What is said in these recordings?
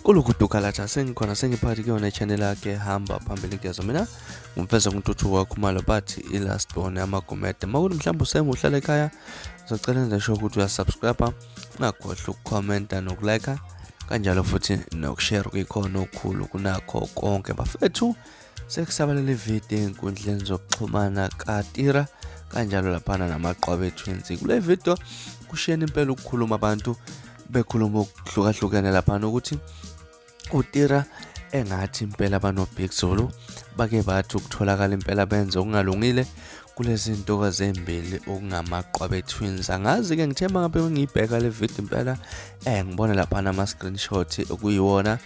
Kulukudukalatha sengikhona sengiphakathi kuyona i-channel yakhe hamba phambili ngezo mina ngumfeza kuNtuthuko waKhumalo bathi i-last born yamaGumede. Uma kuthi mhlawumbe usenguhlala ekhaya ngizocela enze sure ukuthi uyasubscribe, ungakhohlwa ukukhomenta nokulike kanjalo futhi nokushare kuyikhona okukhulu kunakho konke bafethu. Sekusabalele ividiyo ey'nkundleni zokuxhumana kaTira kanjalo laphana namaqwabe Twins. Kule video kushiyene impela ukukhuluma abantu bekhuluma okuhlukahlukene laphana ukuthi uTira engathi impela bano-Big Zulu bake bathi ukutholakala impela benze okungalungile kulezi ntokazi ezimbili okungamaqwabe Twins. Angazi-ke ngithe uma ngabe ngiyibheka le video impela ngibona laphana ama-screenshot okuyiwona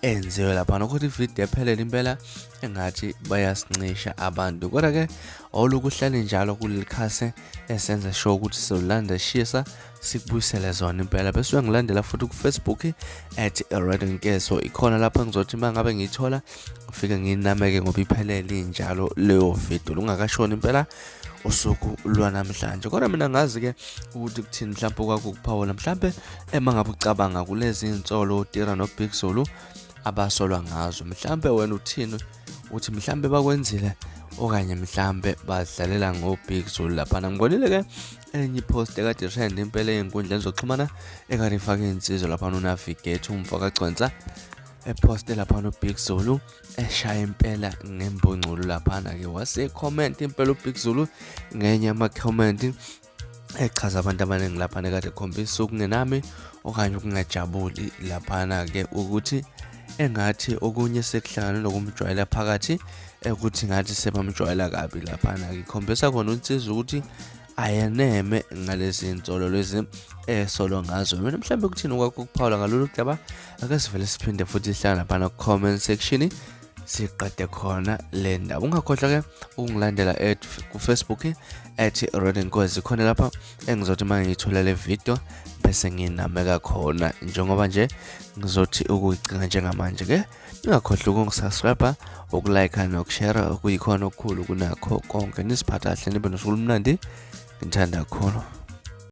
enziwe laphana kodwa ividiyo ephelele impela engathi bayasincisha abantu. Kodwa-ke olukuhlale njalo kuleli khase esenza sure ukuthi sizolanda shisa sikubuyisele zona impela bese uyangilandela futhi ku-Facebook at Rednkeso ikhona lapho ngizothi uma ngabe ngiyithola ngifike ngiyinameke ngoba iphelele injalo leyo video lungakashoni impela usuku lwanamhlanje. Kodwa mina ngazi-ke ukuthi kuthini mhlawumpe okwakho ukuphawula mhlawumpe ema ngabe ucabanga kulezi nsolo uTira noBig Zulu abasolwa ngazo, mhlawumpe wena uthini, uthi mhlawumbe bakwenzile okanye mhlawumbe badlalela ngoBig Zulu laphana. Ngibonile-ke enye ipost ekade trend impela ey'nkundleni zokuxhumana ekade ifake insizwa laphana uNavigate umfo kaGcwensa eposte laphana uBig Zulu eshaya impela ngembongculo laphana-ke wase-comment impela uBig Zulu ngenye ama-comment echaza abantu abaningi laphana kade khombisa ukungenami okanye ukungajabuli laphana-ke ukuthi engathi okunye sekuhlangane nokumjwayela phakathi ukuthi ngathi sebamjwayela kabi laphana-ke ikhombisa khona unsizwa ukuthi ayeneme ngalezi nsolo lezi esolo ngazo. Mina mhlawumbe kuthini okwakho ukuphawula ngalolu daba? Ake sivele siphinde futhi sihlangane laphana ku-comment section siqede khona le ndaba. Ungakhohlwa ke ukungilandela at ku-Facebook at Roden Nkosi, khona lapha engizothi uma ngiyithola le video bese nginameka khona njengoba nje ngizothi ukuyicinga njengamanje ke. Ningakhohlwa ukungisubscribe, ukulike nokushare okuyikhona okukhulu kunakho konke. Nisiphatha kahle nibe nosuku olumnandi, ngithanda kakhulu.